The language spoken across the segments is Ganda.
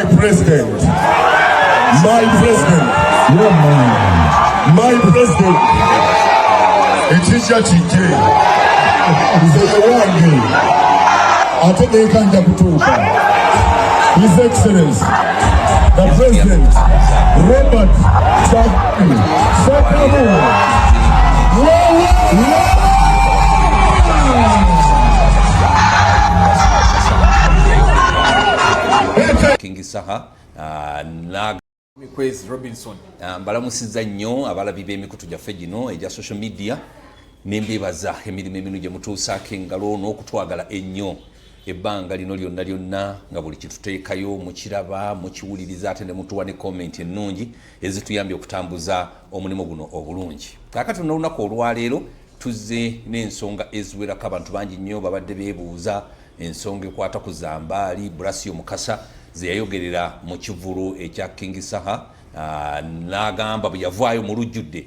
President, my president, Yeah, man. my president. Ekijja kijje, nze ye wange, ate neeka nja kutuuka. His Excellency, the President, Robert Kyagulanyi Ssentamu. Wewe! King Saha na Mikwezi Robinson. Mbalamusizza nnyo abalabi b'emikutu gyaffe gino egya social media, nembebaza emirimu eminu gye mutuusaako engalo n'okutwagala ennyo ebbanga lino lyonna lyonna, nga buli kituteekayo mukiraba, mukiwuliriza, ate ne mutuwa ne comment ennungi ezituyambye okutambuza omulimu guno obulungi. Kaakati n'olunaku olwaleero tuzze n'ensonga eziwerako. Abantu bangi nnyo babadde beebuuza ensonga ekwata ku Zambaali Burasio Mukasa ze yayogerera mu kivulu ekya King Saha, n'agamba bwe yavaayo mu lujjudde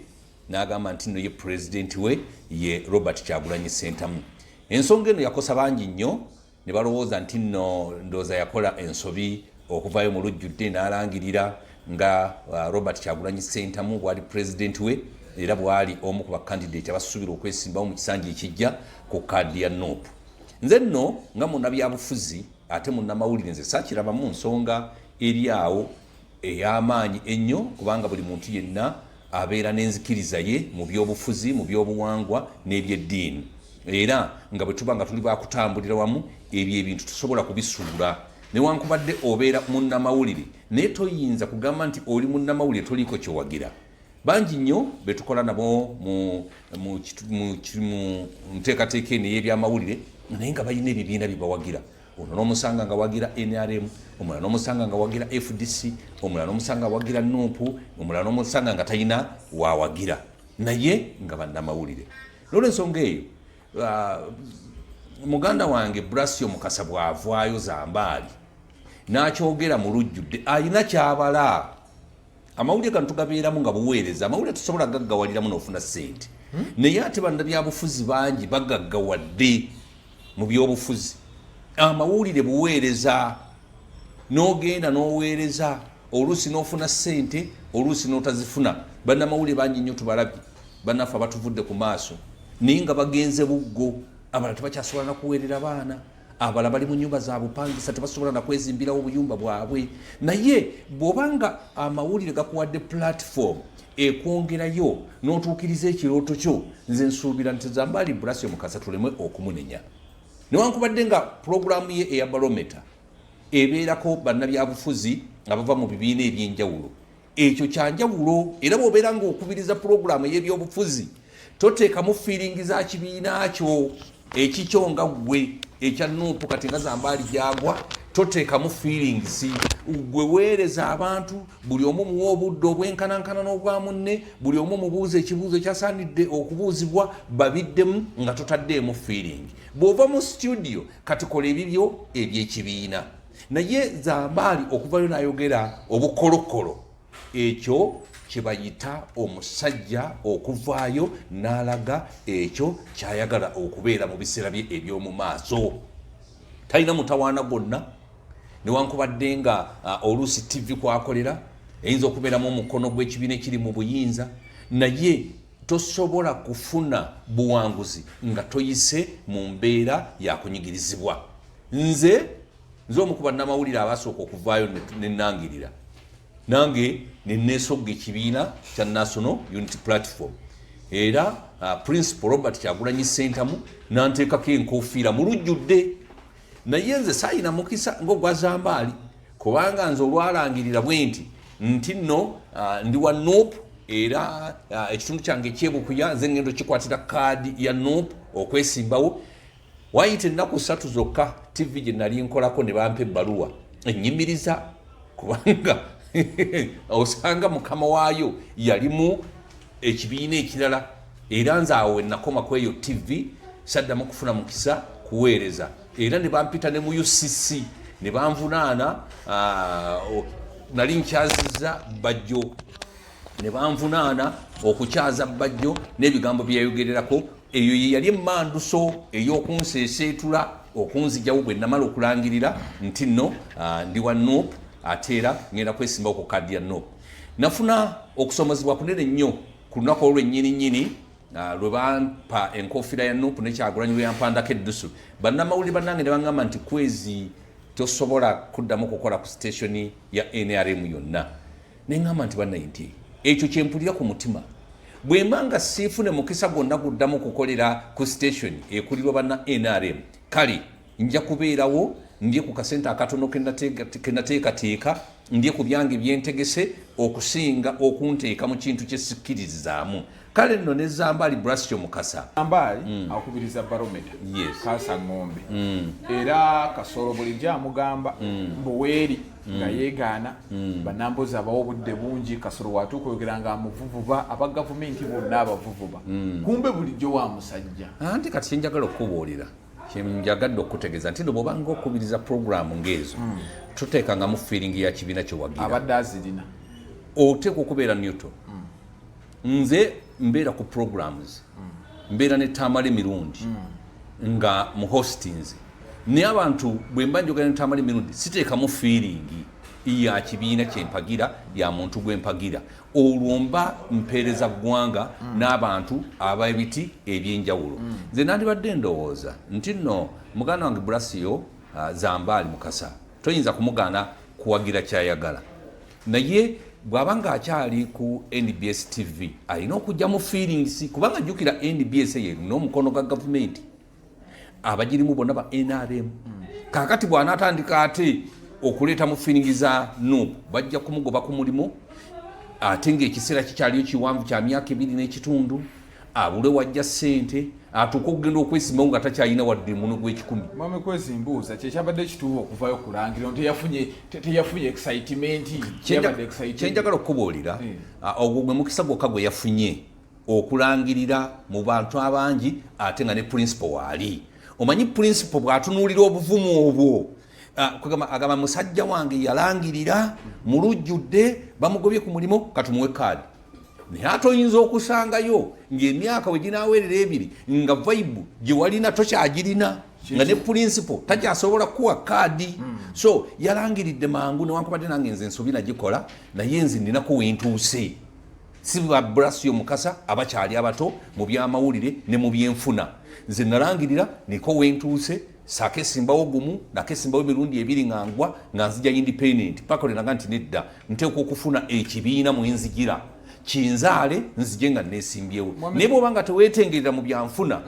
n'agamba nti nno ye pulezidenti we ye Robert Kyagulanyi Ssentamu. Ensonga eno yakosa bangi nnyo ne balowooza nti nno ndowooza yakola ensobi okuvaayo mu lujjudde n'alangirira nga Robert Kyagulanyi Ssentamu bwali pulezidenti we era bwali omu ku bakandidate abasuubira okwesimbawo mu kisanja ekijja ku kaadi ya NUP. Nze nno nga munnabyabufuzi ate munnamawulire, nze saakirabamu nsonga eri awo ey'amaanyi ennyo, kubanga buli muntu yenna abeera n'enzikiriza ye mu byobufuzi, mu byobuwangwa n'ebyeddiini, era nga bwe tuba nga tuli bakutambulira wamu, ebyo ebintu tusobola kubisuula. Newankubadde obeera munnamawulire, naye toyinza kugamba nti oli munnamawulire toliiko kyowagira. Bangi nnyo betukola nabo mu nteekateeka eno ey'ebyamawulire, naye nga balina ebibiina byebawagira. Ono n'omusanga nga wagira NRM, omulala n'omusanga nga wagira FDC, omulala n'omusanga wagira NUP, omulala n'omusanga nga talina wawagira, naye nga bannamawulire. Nolwensonga eyo, muganda wange Brasio Mukasa bw'avaayo Zambaali n'akyogera mu lujjudde, alina kyabala. Amawulire gano tugabeeramu nga buweereza. Amawulire tusobola gaggawaliramu n'ofuna ssente, naye ate bannabyabufuzi bangi bagaggawadde mu byobufuzi. Amawulire buweereza, n'ogenda n'oweereza, oluusi n'ofuna ssente, oluusi n'otazifuna. Bannamawulire bangi nnyo tubalabye, bannaffe abatuvudde ku maaso, naye nga bagenze buggo. Abalala tebakyasobola nakuweerera baana, abalala bali mu nyumba za bupangisa, tebasobola nakwezimbirawo obuyumba bwabwe. Naye bw'obanga amawulire gakuwadde platform ekwongerayo n'otuukiriza ekirooto kyo, nze nsuubira nti Zambaali Burasio Mukasa tuleme okumunenya, newankubadde nga pulogulaamu ye eya Barometa ebeerako bannabyabufuzi abava mu bibiina ebyenjawulo. Ekyo kyanjawulo, era bw'obeera ng'okubiriza pulogulaamu ey'ebyobufuzi, toteekamu feeling za kibiina kyo ekikyo nga ggwe ekya NUP. Kati nga Zambaali gyagwa, toteekamu feelings. Gwe weereza abantu, buli omu muwa obudde obwenkanankana n'obwa munne, buli omu mubuuza ekibuuzo ekyasaanidde okubuuzibwa, babiddemu nga totaddeemu feeling. Bw'ova mu studio, kati kola ebibyo ebyekibiina. Naye Zambaali okuvayo n'ayogera obukolokolo, ekyo kyebayita omusajja okuvaayo n'alaga ekyo kyayagala okubeera mu biseera bye eby'omu maaso. Talina mutawaana gwonna, newankubadde nga oluusi TV kwakolera eyinza okubeeramu omukono gw'ekibiina ekiri mu buyinza, naye tosobola kufuna buwanguzi nga toyise mu mbeera yakunyigirizibwa. Nze omu ku bannamawulire abasooka okuvaayo nenangirira nange neneesogga ekibiina kya National Unity Platform, era Principal Robert Kyagulanyi Ssentamu nanteekako enkofiira mu lujjudde. Naye nze saayina mukisa ng'ogwa Zambaali, kubanga nze olwalangirira bwe nti nti nno ndi wa NUP, era ekitundu kyange ekyebukuya nze ngenda okikwatira kaadi ya NUP okwesimbawo, wayita ennaku 3 zokka, TV gye nali nkolako ne bampa ebbaluwa ennyimiriza, kubanga osanga mukama waayo yalimu ekibiina ekirala. Era nze awo wenakoma ku eyo TV, saddamu kufuna mukisa kuweereza, era ne bampita ne mu UCC ne banvunaana. Nali nkyaziza Bajjo, ne banvunaana okukyaza Bajjo n'ebigambo byeyayogererako. Eyo ye yali emmanduso ey'okunseeseetula okunzijawo bwe namala okulangirira nti nno ndi wa NUP. Ate era ngenda kwesimbawo ku kaadi ya NUP. Nafuna okusomozebwa kunene nnyo ku lunaku olwo lwennyini nnyini lwe bampa enkofiira ya NUP ne Kyagulanyi lwe yampandako eddusu. Bannamawulire bannange ne baŋŋamba nti Kwezi tosobola kuddamu kukola ku sitationi ya NRM yonna. Ne ŋŋamba nti bannaye nti ekyo kye mpulira ku mutima, bwe mba nga siifune mukisa gwonna guddamu kukolera ku sitationi ekulirwa banna NRM, kale nja kubeerawo ndye ku kasente akatono ke nateekateeka, ndye ku byange byentegese, okusinga okunteeka mu kintu kye sikkiririzaamu. Kale nno ne Zambaali Brasio Mukasa. Zambaali akubiriza Barometa Kaasa Ng'ombe era Kasolo bulijjo amugamba mbu weeri nga yeegaana. Bannambozi abawa obudde bungi. Kasolo watuuka oyogera nga amuvuvuba, aba gavumenti bonna abavuvuba, kumbe bulijjo wa musajja. Anti kati kyenjagala okukubuulira, kyenjagadde okukutegeeza nti no bw'obanga okubiriza puroguramu ng'ezo, tuteekangamu feeling ya kibiina kyewagira. Abadde azirina. Oteekwa okubeera neutral. Nze mbeera ku programs, mbeera ne Tamale Mirundi nga mu hostings, naye abantu bwe mba njogera ne Tamale Mirundi siteekamu feeling ya kibiina kyempagira, ya muntu gwe mpagira. Olwo mba mpeereza ggwanga n'abantu ab'ebiti ebyenjawulo. Nze nandibadde ndowooza nti nno muganda wange Brasio Zambaali Mukasa toyinza kumugaana kuwagira kyayagala, naye bw'aba ng'akyali ku NBS TV alina okujja mu feelings, kubanga jjukira NBS eyo erina omukono gwa gavumenti, abagirimu bonna ba NRM. Kaakati bw'anaatandika ate okuleeta mu feeling za NUP, bajja kumugoba ku mulimu, ate ng'ekiseera kikyaliyo kiwanvu kya myaka 2.5, abule wajja ssente atuuke okugenda okwesimawo nga takyalina wadde muno gw'ekikumi. Mwami Kwezi, mbuuza, kyekyabadde kituufu okuvayo kulangira nti teyafunye excitement? Teyabadde excited? Kyenjagala okukubuulira, ogwo gwe mukisa gwokka gwe yafunye okulangirira mu bantu abangi, ate nga ne principal waali. Omanyi principal bw'atunuulira obuvumu obwo, kugamba agamba musajja wange yalangirira mu lujjudde, bamugobye ku mulimu, katumuwe kaadi. Naye ate oyinza okusangayo ng'emyaka we ginaawerera 2 nga vibe gye walina tokyagirina, nga ne principal takyasobola kuwa kaadi. So yalangiridde mangu, newankubadde nange nze ensobi nagikola, naye nze nninako wentuuse. Si ba Brasio Mukasa abakyali abato mu byamawulire ne mu byenfuna. Nze nalangirira niko wentuuse, saakesimbawo gumu, nakesimbawo emirundi 2 nga ngwa, nga nzija independent, paka olinaga nti nedda, nteekwa okufuna ekibiina mwenzigira kinzaale nzije nga neesimbyewo. Naye bw'oba nga teweetengerera mu byanfuna,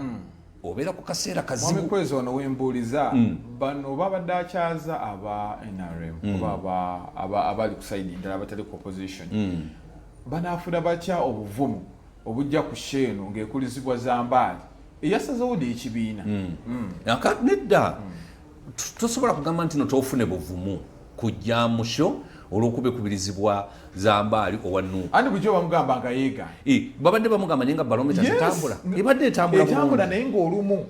obeera ku kaseera kazibu. Mwami Kwezi, ono wembuuliza, bano babadde akyaza aba NRM oba abali ku side endala abatali ku opposition, banaafuna batya obuvumu obujja ku show eno ng'ekulizibwa Zambaali eyasazewo n'ekibiina? Nedda, tosobola kugamba nti no tofune buvumu kujja mu show olw'okuba ekubirizibwa Zambaali owa NUP. Andi bulijjo bamugamba nga yeegaana. Babadde bamugamba, naye nga balometa tetambula, ebadde etambula. Etambula, naye ng'olumu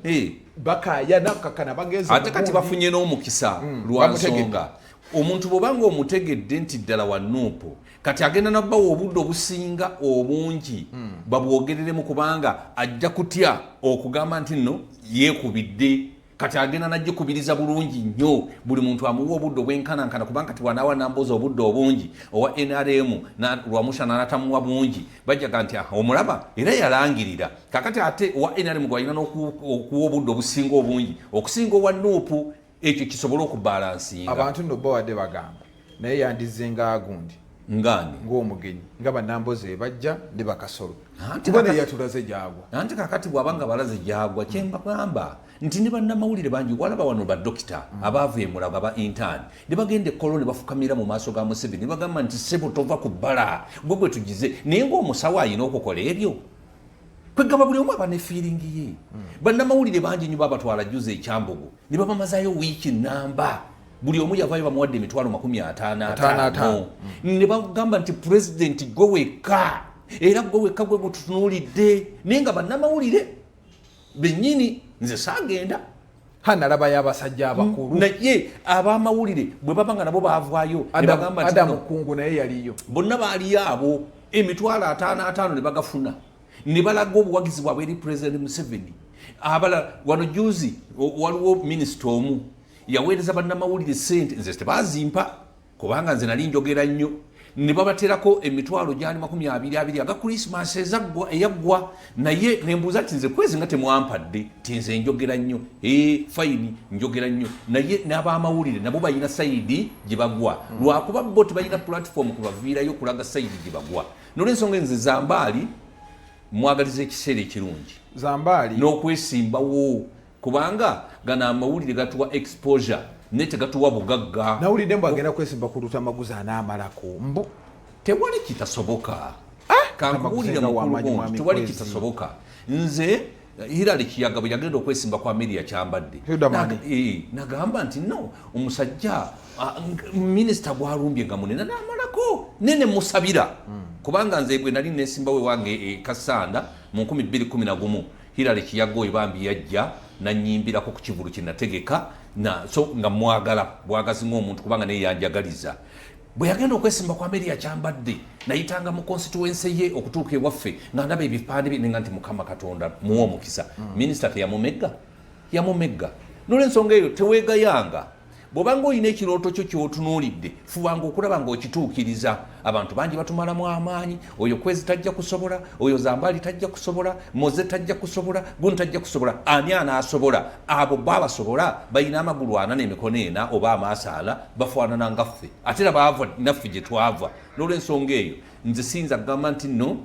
bakayana kakana bageza. Ate kati bafunye n'omukisa lwa nsonga omuntu bw'obanga omutegedde nti ddala wa NUP, kati agenda nabbawa obudde obusinga obungi babwogereremu, kubanga ajja kutya okugamba nti nno yeekubidde. Kati agenda nagikubiriza bulungi nnyo, buli muntu amuwa obudde obwenkanankana, kubanga kati bw'anaawa Nambozi obudde obungi, owa NRM Lwamushana natamuwa bungi, bajjaga nti, "Ah, omulaba era yalangirira." Kakati ate owa NRM gwalina okuwa obudde obusinga obungi okusinga owa NUP, ekyo kisobole okubalansinga. Abantu nno bo badde bagamba naye yandizze nga gundi Ngani? Ng'omugenyi, nga bannambozi ebajja ne bakasolo, kuba naye yatulaze gyagwa. Anti kakati bw'abanga balaze gyagwa, kyembagamba nti ne bannamawulire bangi walaba wano, badokita abaava e Mulago aba intern ne bagenda ekkolo ne bafukamira mu maaso ga Museveni ne bagamba nti, "Ssebo, tova ku bbala, gwe gwe tugize." Naye ng'omusawo alina okukola ebyo, kwegamba buli omu aba ne feeling ye. Bannamawulire bangi nnyo babatwala juzi ekyambugo ne babamazayo wiiki namba, buli omu yavaayo bamuwadde emitwalo makumi ataano Ataano, ataano, ne bagamba nti, "Pulezidenti, gwe wekka, era gwe wekka gwe gututunuulidde." Naye nga bannamawulire bennyini, nze saagenda. Nalabayo abasajja abakulu. Naye abamawulire bwe baba nga nabo baavaayo ne bagamba nti Adamu no, Kungu naye yaliyo. Bonna baaliyo abo, emitwalo ataano ataano ne bagafuna ne balaga obuwagizi bwabwe eri President Museveni. Abalala wano juzi waliwo minisita omu yaweereza bannamawulire sente, nze tebazimpa. Kubanga nze nali njogera nnyo, ne babaterako emitwalo gyali 20 aga Christmas ezaggwa eyaggwa, naye nembuuza nti nze Kwezi nga temwampadde, ti nze njogera nnyo. Fine, njogera nnyo, naye n'abamawulire nabo balina side gye bagwa, lwakuba bo tebalina platform kubaviirayo kulaga side gye bagwa. Nolwensonga nze Zambaali mwagaliza ekiseera ekirungi. Zambaali. N'okwesimbawo, kubanga gano amawulire gatuwa exposure naye tegatuwa bugagga. Nawulidde mbu agenda kwesimba ku Lutamaguzi, anaamalako mbu. Tewali kitasoboka, kankubuulire. Lutamaguzi nga mukulu w'amaanyi, gundi mwami tewali Kwezi. kitasoboka. Nze Hilary Kiyaga bwe yagenda okwesimba kwa Amelia Kyambadde, Hilda Mani. Nagamba nti no, omusajja minisita gwalumbye nga munene namalako nene musabira, kubanga nze bwe nali nesimbawo ewange e Kasanda mu 2011, Hilary Kiyaga oyo bambi yajja nanyimbirako ku kivulu kye nategeka na so nga mwagala bwagazi ng'omuntu, kubanga naye yanjagaliza. Bwe yagenda okwesimba kwa Amelia Kyambadde, nayitanga mu constituency ye okutuuka ewaffe nga ndaba ebipande bye, nenga nti Mukama Katonda muwe omukisa. Minisita teyamumegga? Yamumegga. Nolwensonga eyo teweegayanga. Bw'obanga olina ekirooto kyo kyotunuulidde, fubanga okulaba ng'okituukiriza. Abantu bangi batumalamu amaanyi: oyo Kwezi tajja kusobola, oyo Zambaali tajja kusobola, Moze tajja kusobola, guno tajja kusobola. Ani anaasobola? Abo bo abasobola balina amagulu ana n'emikono ena oba amaaso ana, bafaanana nga ffe, ate era baava naffe gye twava. N'olwensonga eyo nze siyinza kugamba nti nno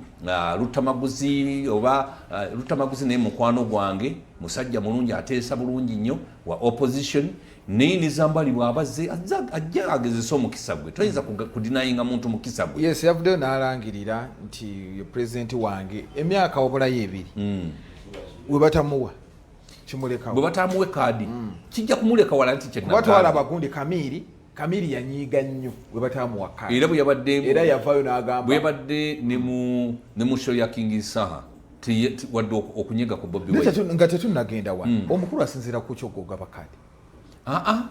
Lutamaguzi oba Lutamaguzi, naye mukwano gwange, musajja mulungi, ateesa bulungi nnyo, wa opposition. Naye ne Zambali bw'abazze ajja agezesa omukisa gwe. Toyinza kudenyinga muntu mukisa gwe. Yes, yavuddeyo n'alangirira nti ye pulezidenti wange emyaka wabulayo 2. We batamuwa kimulekawo. Bwe batamuwe kaadi kijja kumuleka wala nti kuba twalaba gundi Kamiiri. Kamiiri yanyiiga nnyo we batamuwa kaadi. Era bwe yabadde era yavaayo n'agamba bwe yabadde ne mu show ya King Saha, wadde okunyega ku Bobi Naye Wine. Nga tetunnagenda wa, omukulu asinziira ku kyogogaba kaadi? Aa,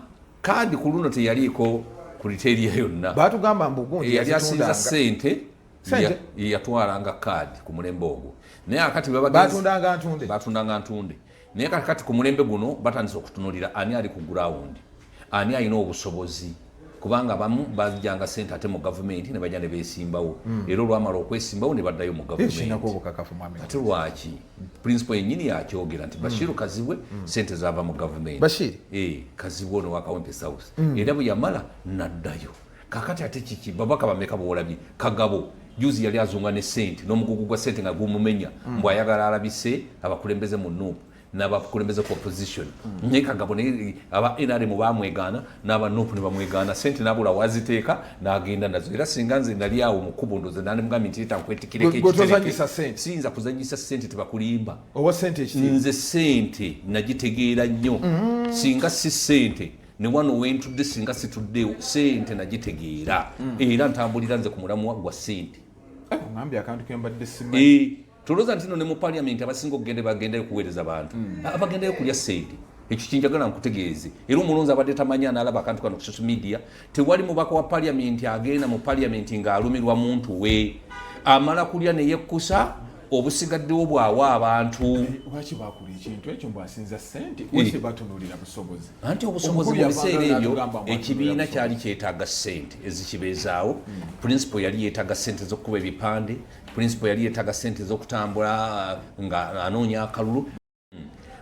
kaadi ku luno teyaliiko criteria yonna. Batugamba mbu gundi Eyali asinza yazitundanga. sente Sente? ye yatwalanga kaadi ku mulembe ogwo, naye akati batundanga ntunde. Batundanga ntunde, naye kati ku mulembe guno batandise okutunulira ani ali ku ground, ani alina obusobozi, kubanga abamu bajjanga sente ate mu gavumenti ne bajja ne beesimbawo, era olwamala okwesimbawo ne baddayo mu gavumenti. Kinako obukakafu, mwami? Ate lwaki? Principal yennyini yakyogera nti Bashiru Kazibwe sente zava mu gavumenti. Bashir? Eh, Kazibwe ono wa Kawempe South, era bwe yamala naddayo. Kakati ate kiki? Babaka bameka bwolabye? Kagabo juzi yali azunga ne sente n'omugugu gwa sente nga gumumenya, mbw ayagala alabise abakulembeze mu NUP n'abakulembeze ku opposition. Naye Kagabo naye aba NRM bamwegaana n'aba NUP ne bamwegaana, sente nabula waziteeka n'agenda nazo. Era singa nze nali awo mu kkubo, ndoze nandimugambye nti leeta nkwetikireko Gwe tozannyisa ekitereke. sente. Siyinza kuzanyisa sente, tebakulimba. Owa sente ekitiibwa. Nze sente nagitegeera nnyo. Singa si sente ne wano wentudde singa situddeewo. Sente nagitegeera, era ntambulira nze ku mulamwa gwa sente. Ngambye akantu kembadde simanyi. Tolowooza nti no ne mu paliamenti abasinga okugenda bagendayo kuweereza bantu. Abagendayo kulya sente. Ekyo kinjagala nkutegeeze, era omulonzi abadde tamanyi analaba akantu kano ku social media. Tewali mubaka wa paliamenti agenda mu paliamenti ng'alumirwa muntu we. Amala kulya neyekkusa, obusigaddewo bwawa abantu. Lwaki bakola ekintu ekyo mbu asinza sente? Lwaki batunulira busobozi? Anti obusobozi Omukulu mu biseera yavanga ebyo n'atugamba mbu ekibiina atunulira kyali kyetaaga sente ezikibeezaawo. Principal yali yeetaaga sente z'okukuba ebipande, principal yali yeetaaga sente z'okutambula nga anoonya akalulu.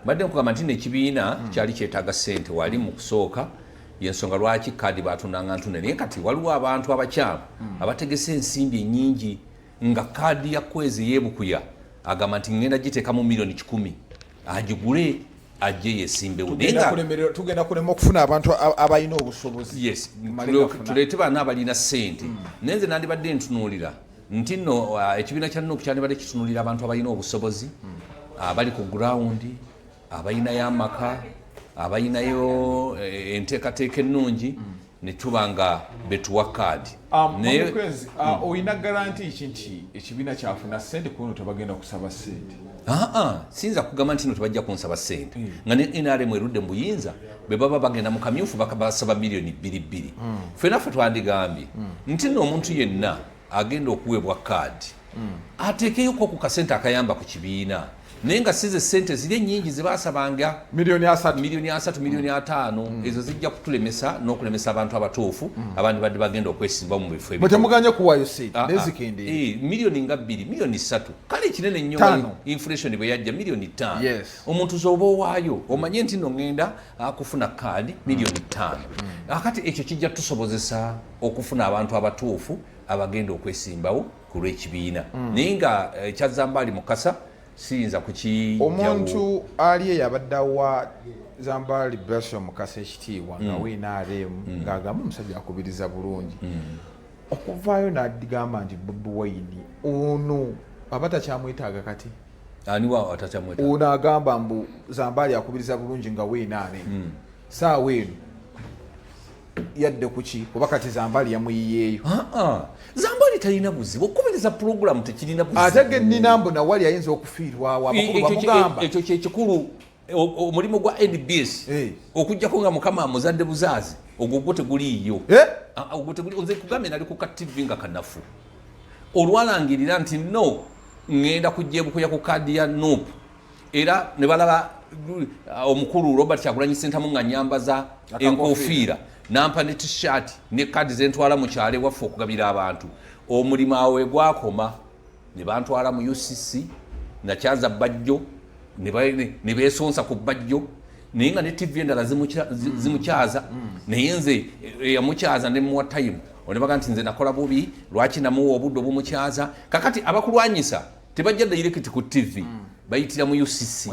Mbadde nkugamba nti nekibiina kyali kyetaaga sente wali mu kusooka, yensonga lwaki kaadi batundanga ntunde. Naye kati waliwo abantu abakyamu abategese ensimbi ennyingi, nga kaadi ya Kwezi yeebukuya agamba nti ngenda giteekamu miliyoni 100 agigule ajje yesimbewo, naye Tugenda nga tugenda kulema okufuna abantu abalina obusobozi. Yes. Tumale gafuna. Tuleete bana abalina sente. Naye nze nandibadde ntunuulira nti nno ekibiina kya NUP kyandibadde kitunuulira abantu abalina obusobozi, abali ku ground, abalinayo amaka, abalinayo enteekateeka ennungi, ne tuba nga betuwa kaadi. Naye Mwami Kwezi, olina guarantee ki nti ekibiina kyafuna sente kuno tebagenda kusaba sente? Aa, siyinza kugamba nti no tebajja kunsaba sente, nga ne NRM erudde mu buyinza bwe baba bagenda mu kamyufu basaba miliyoni 2 2. Ffe naffe twandigambye nti nno omuntu yenna agenda okuweebwa kaadi ateekeyoko ku kasente akayamba ku kibiina. Naye nga size sente ziri ennyingi zebasabanga miliyoni 3, miliyoni 3, miliyoni 5, ezo zijja kutulemesa n'okulemesa abantu abatuufu abandi badde bagenda okwesimba mu bifo ebyo. Temuganye kuwaayo sente nezikendeera. Miliyoni nga 2, miliyoni 3, kale ekinene nnyo inflation bwe yajja miliyoni 5. Omuntu z'oba owaayo omanye nti nno ŋŋenda akufuna kaadi miliyoni 5. Akati ekyo kijja tusobozesa okufuna abantu abatuufu abagenda okwesimbawo ku lw'ekibiina. Naye nga ekya Zambaali Mukasa siyinza kukijjawo. Omuntu ali eyo abadde awa Zambaali Blasio Mukasa ekitiibwa nga WNRM, ng'agamba omusajja akubiriza bulungi, okuvaayo n'agamba nti Bobi Wine ono aba takyamwetaaga kati. Ani wa atakyamwetaaga? Ono agamba mbu Zambaali akubiriza bulungi nga WNRM, saawa eno yadde kuki kuba kati Zambaali yamuyiyeeyo. Zambaali talina buzibu, okukubiriza pulogulamu tekirina buzibu. Ate ge nnina mbu nawali ayinza okufiirwawo abakulu bamugamba. Ekyo kyekikulu. Omulimu gwa NBS okujjako nga Mukama amuzadde buzaazi, ogwo gwo teguliiyo. Ogwo teguli. Nze kugambye nali ku ka TV nga kanafu olwalangirira nti no ŋŋenda kujja ebukuya ku kaadi ya NUP, era ne balaba omukulu Robert Kyagulanyi Ssentamu nga nyambaza enkofiira, nampa ne T-shirt ne kaadi zentwala mu kyalo ewaffe okugabira abantu. Omulimu awo wegwakoma ne bantwala mu UCC, nakyaza Bajjo ne beesonsa ku Bajjo, naye nga ne TV endala zimukyaza, naye nze eyamukyaza ne muwa time onebaga nti nze nakola bubi, lwaki namuwa obudde obumukyaza. Kakati abakulwanyisa tebajja direct ku TV, bayitira mu UCC.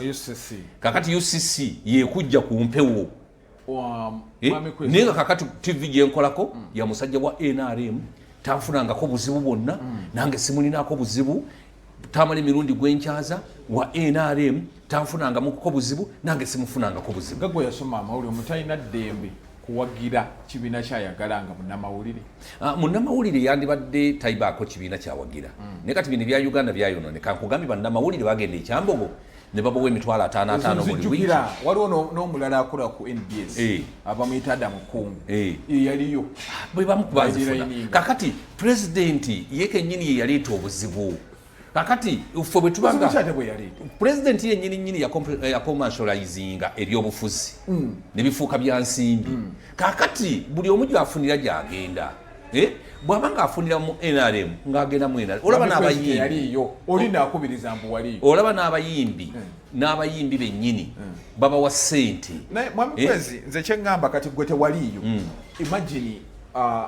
Kakati UCC yekujja ku mpewo. Naye nga kakati TV gyenkolako ya musajja wa NRM, tanfunangako buzibu bwonna, nange simulinako buzibu. Tamala emirundi gwenkyaza wa NRM, tanfunangamuko buzibu, nange simufunangako buzibu. Nga gwe yasoma amawulire, omuntu alina ddembe kuwagira kibiina kyayagala nga munnamawulire? Munnamawulire yandibadde tayibaako kibiina kyawagira, naye kati bino ebya Uganda byayononeka. Nkugambye bannamawulire bagenda ekyambogo ne babawa emitwalo ataano ataano buli wiiki. Waliwo n'omulala akola ku NBS abamuyita Adamu Kungu, yaliyo. Bwe bamu kubazifuna. Kakati pulezidenti ye kennyini ye yaleeta obuzibu. Kakati ffe bwe tubanga pulezidenti yennyini nnyini yacommercializinga ebyobufuzi ne bifuuka bya nsimbi. Kakati buli omu gy'afunira gy'agenda, bw'aba ng'afunira mu NRM ng'agenda mu NRM. Olaba n'abayimbi, olaba n'abayimbi, n'abayimbi bennyini babawa ssente. Mwami Kwezi, nze kyeŋŋamba kati gwe tewaliiyo. Imagine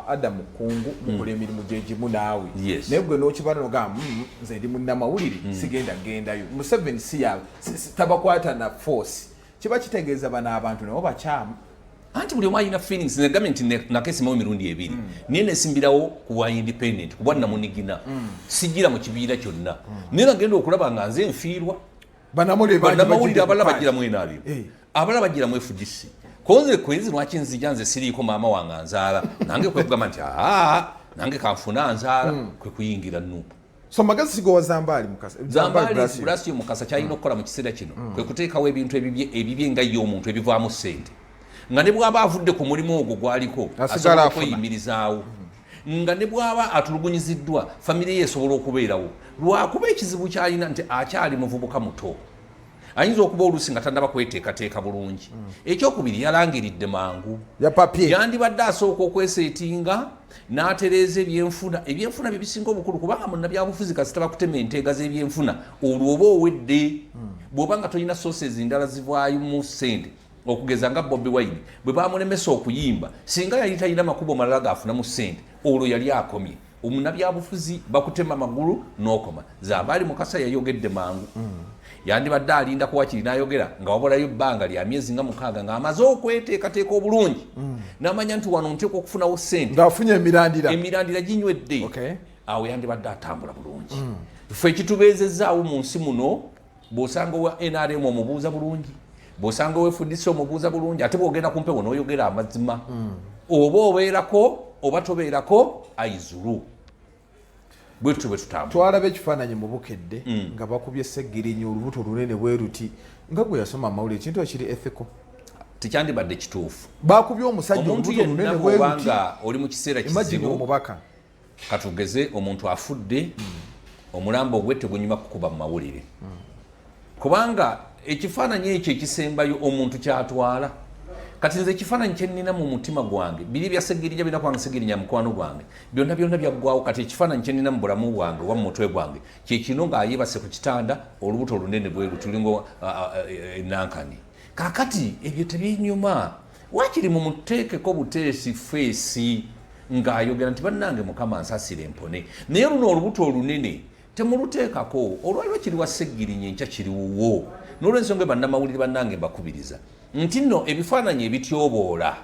Adamu Kungu mukola emirimu gyegimu naawe, naye gwe n'okibala nogamba nze ndi munnamawulire, sigenda gendayo. Museveni si tabakwata na force, kiba kitegeeza bano abantu nabo bakyamu. Anti buli omu alina feelings. Negambye nti nakesimawo emirundi ebiri, naye nesimbirawo ku bwa independent, ku bwa namunigina, sigira mu kibiina kyonna, naye nagenda okulaba nga nze nfiirwa. Bannamawulire abalala bagira mu NRM, abalala bagira mu FDC, konze Kwezi lwaki nzija nze siriiko maama wange anzaala? Nange kwe kugamba nti aa, nange kanfuna nzaala, kwe kuyingira NUP. So magezi sigowa Zambaali Mukasa. Zambaali Blasio Mukasa kyalina okukola mu kiseera kino kwe kuteekawo ebintu ebibye nga ye omuntu ebivaamu ssente, nga ne bw'aba avudde ku mulimu ogwo gwaliko asobola okweyimirizaawo, nga ne bw'aba atulugunyiziddwa famire ye esobola okubeerawo. Lwakuba ekizibu kyalina nti akyali muvubuka muto, ayinza okuba oluusi nga tannaba kweteekateeka bulungi. Ekyokubiri, yalangiridde mangu, yandibadde asooka okweseetinga n'atereeza ebyenfuna. Ebyenfuna bye bisinga obukulu, kubanga munnabyabufuzi kasita bakutema enteega z'ebyenfuna olwo oba owedde. Bw'oba nga tolina sources ndala zivaayo mu ssente, okugeza nga Bobi Wine bwe bamulemesa okuyimba, singa yali talina makubo malala gaafunamu ssente olwo yali akomye. Omunnabyabufuzi bakutema magulu n'okoma. Zambaali Mukasa yayogedde mangu, yandibadde alinda kuwakiri n'ayogera nga wabulayo ebbanga lya myezi nga 6, ng'amaze okweteekateeka obulungi, n'amanya nti wano nteekwa okufunawo ssente, ng'afunye emirandira, emirandira ginywedde, awo yandibadde atambula bulungi. Ffe ekitubeezezzaawo mu nsi muno, bw'osanga owa NRM omubuuza bulungi, bw'osanga owa FDC omubuuza bulungi, ate bw'ogenda ku mpewo n'oyogera amazima, oba obeerako oba tobeerako, aizulu bwetutyo bwe tutambula. Twalaba ekifaananyi mu Bukedde nga bakubye Segirinya olubuto olunene bwe ruti. Nga gwe yasoma amawulire, ekintu ekiri ethical? Tekyandibadde kituufu. Bakubye omusajja omuntu olubuto yenna olunene bwe bw'oba ruti. Nga oli mu kiseera Imagine kizibu, omubaka. Katugeze omuntu afudde, omulambo ogwe tegunyuma kukuba mu mawulire. Kubanga ekifaananyi ekyo ekisembayo omuntu kyatwala. Kati nze ekifaananyi kye nnina mu mutima gwange, biri bya Ssegirinya birina kubanga Ssegirinya mukwano gwange, byonna byonna byaggwawo. Kati ekifaananyi kye nnina mu bulamu bwange oba mu mutwe gwange kye kino ng'ayebase ku kitanda, olubuto olunene bwe luti lulinga enankani. Kaakati ebyo tebinyuma, waakiri mumuteekeko buteesi feesi ng'ayogera nti bannange Mukama nsasire mpone, naye luno olubuto olunene temuluteekako. Olwaliwo kiri wa Ssegirinya, enkya kiri wuwo. N'olwensonga bannamawulire bannange mbakubiriza nti nno ebifaananyi ebityoboola,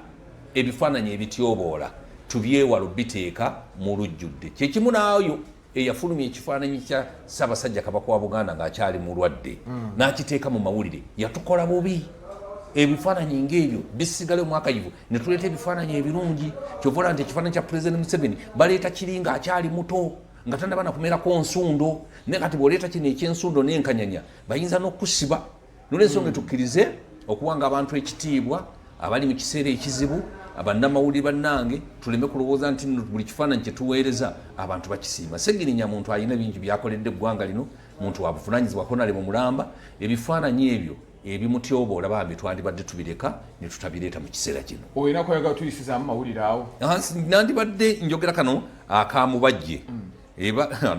ebifaananyi ebityoboola tubyewala obiteeka mu lujjudde. Kyekimu n'ayo eyafulumya ekifaananyi kya Ssaabasajja Kabaka wa Buganda ng'akyali mulwadde n'akiteeka mu mawulire, yatukola bubi. Ebifaananyi ng'ebyo bisigale mu akayivu ne tuleeta ebifaananyi ebirungi. Kyova olaba nti ekifaananyi kya Pulezidenti Museveni baleeta kiri ng'akyali muto, nga tannaba na kumerako nsundo, naye kati bw'oleeta kino eky'ensundo n'enkanyanya bayinza n'okukusiba. Nolwensonga tukkirize okuwanga abantu ekitiibwa abali mu kiseera ekizibu. Bannamawulire bannange, tuleme kulowooza nti nno buli kifaananyi kye tuweereza abantu bakisiima. Ssegirinya muntu alina bingi byakoledde eggwanga lino, muntu wa buvunaanyizibwa konale mu mulamba. Ebifaananyi ebyo ebimutyoboola bambi twandibadde tubireka ne tutabireeta mu kiseera kino. Olina kweyagala tuyisizaamu mawulire awo. Nandibadde njogera kano akamubajje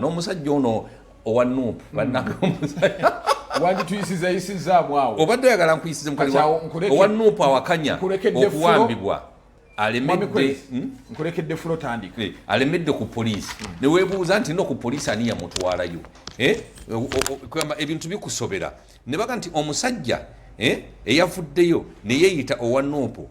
n'omusajja ono owa Nuupu bannange omusajja Wandituyisizayisizaamu awo. Obadde oyagala nkuyisize Kati awo owa Nuupu awakanya nkulekedde okuwambibwa Mwami alemedde Kwezi, nkulekedde floor, tandika. Alemedde ku poliisi, neweebuuza nti no ku poliisi ani yamutwalayo? Kugamba ebintu bikusobera. Ne baga nti omusajja eyavuddeyo ne yeeyita owa Nuupu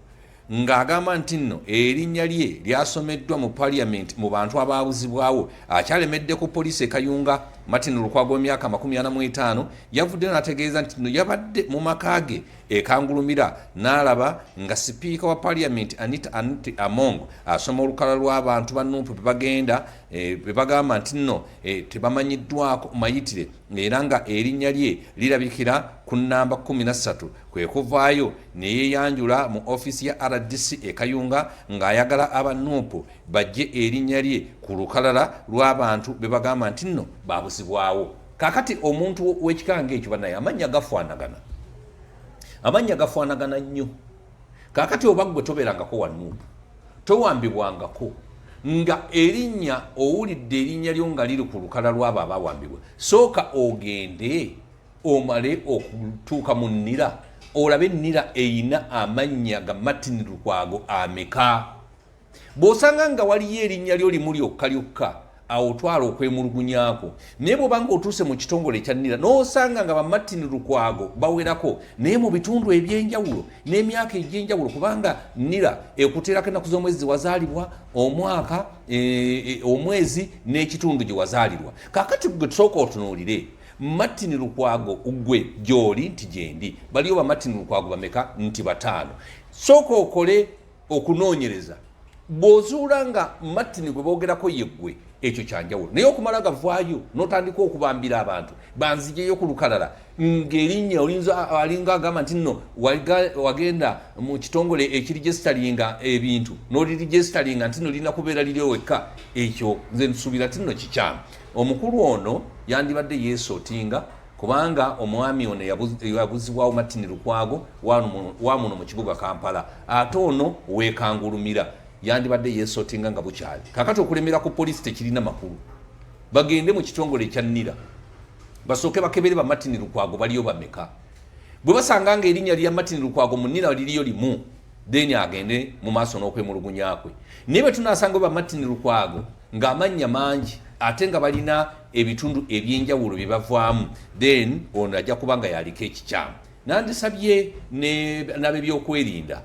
ng'agamba nti nno erinnya lye lyasomeddwa mu parliament mu bantu abaabuzibwawo akyalemedde ku poliisi e Kayunga. Martin Lukwago w'emyaka 45 yavuddeyo n'ategeeza nti nno yabadde mu maka ge e Kangulumira n'alaba nga sipiika wa parliament Anita Annet Among asoma olukala lw'abantu ba Nuupu be bagamba nti nno tebamanyiddwako mayitire, era nga erinnya lye lirabikira ku nnamba 13. Kwe kuvaayo ne yeeyanjula mu ofiisi ya RDC e Kayunga ng'ayagala aba Nuupu bajje erinnya lye ku lukalala lw'abantu be bagamba nti nno baabuzibwawo. Kaakati omuntu w'ekika ng'ekyo, bannaye, amannya gafaanagana, amannya gafaanagana nnyo. Kaakati oba ggwe tobeerangako wa Nuupu, towambibwangako, nga erinnya owulidde erinnya lyo nga liri ku lukala lw'abo abawambibwa, sooka ogende omale okutuuka mu nnira olabe ennira eyina amannya ga Martin Lukwago ameka. Bw'osanga nga waliyo erinnya lyo limu lyokka lyokka, awo otwala okwemulugunyaako. Naye bw'oba nga otuuse mu kitongole ekya nnira n'osanga nga ba Martin Lukwago bawerako, naye mu bitundu ebyenjawulo n'emyaka egy'enjawulo, kubanga nnira ekuteerako ennaku z'omwezi ze wazaalibwa, omwaka, omwezi n'ekitundu gye wazaalirwa. Kaakati gwe tusooka otunuulire Martin Lukwago gwe gy'oli nti gyendi, baliyo ba Martin Lukwago bameka? Nti 5. Sooka okole okunoonyereza, bw'ozuula nga Martin gwe boogerako yeggwe, ekyo kyanjawulo. Naye okumala gavaayo n'otandika okubambira abantu banzijeyo ku lukalala ng'erinnya oyinza alinga agamba nti nno wagenda mu kitongole ekiregisteringa ebintu n'oliregisteringa nti nno lirina kubeera liryo wekka, ekyo nze nsuubira nti nno kikyamu. Omukulu ono yandibadde yeesootinga, kubanga omwami ono yabuzibwawo Martin Lukwago wa muno mu kibuga Kampala, ate ono weekangulumira, yandibadde yeesootinga nga bukyali. Kakati okulemera ku poliisi tekirina makulu. Bagende mu kitongole ekya nnira basooke bakebere ba Martin Lukwago baliyo bameka. Bwe basanga nga erinnya lya Martin Lukwago mu nnira liriyo limu, then agende mu maaso n'okwemulugunya kwe. Naye bwe tunaasanga ba Martin Lukwago ng'amannya mangi ate nga balina ebitundu ebyenjawulo bye bavaamu, then ono ajja kuba nga yaliko ekikyamu. Nandisabye n'ab'ebyokwerinda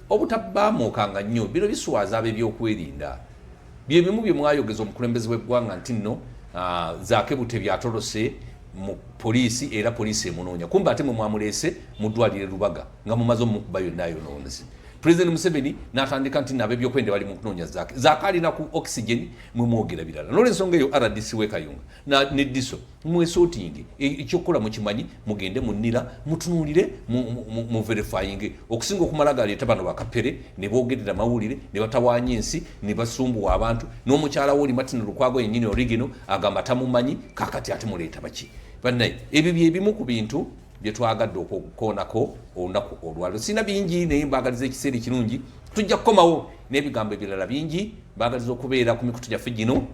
obutabaamuukanga nnyo. Bino biswaza ab'ebyokwerinda. Bye bimu bye mwayogeza omukulembeze w'eggwanga nti nno Zaake Butebi atolose mu poliisi era poliisi emunoonya, kumbe ate mwe mwamuleese mu ddwaliro e Lubaga nga mumaze omukuba yonna ayonoonese. President Museveni n'atandika nti nab'ebyokwerinda bali mu kunoonya Zaake, Zaake alina ku oxygen, mwe mwogera birala. N'olwensonga eyo RDC w'e Kayunga ne DISO mwesootinge, ekyokukola mukimanyi, mugende mu nnira mutunuulire mu verifying, okusinga okumala galeeta bano bakapere ne boogerera mawulire ne batawaanya ensi ne basumbuwa abantu. N'omukyala we oli Martin Lukwago yennyini origino agamba tamumanyi. Kakati ate muleeta baki? Bannaye, ebyo byebimu ku bintu byetwagadde okukoonako olunaku olwaliro. Sirina bingi, naye mbaagaliza ekiseera ekirungi. Tujja kukomawo n'ebigambo ebirala bingi. Mbaagaliza okubeera ku mikutu gyaffe gino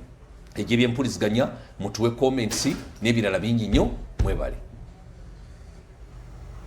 egy'ebyempuliziganya, mutuwe comments n'ebirala bingi nnyo. Mwebale.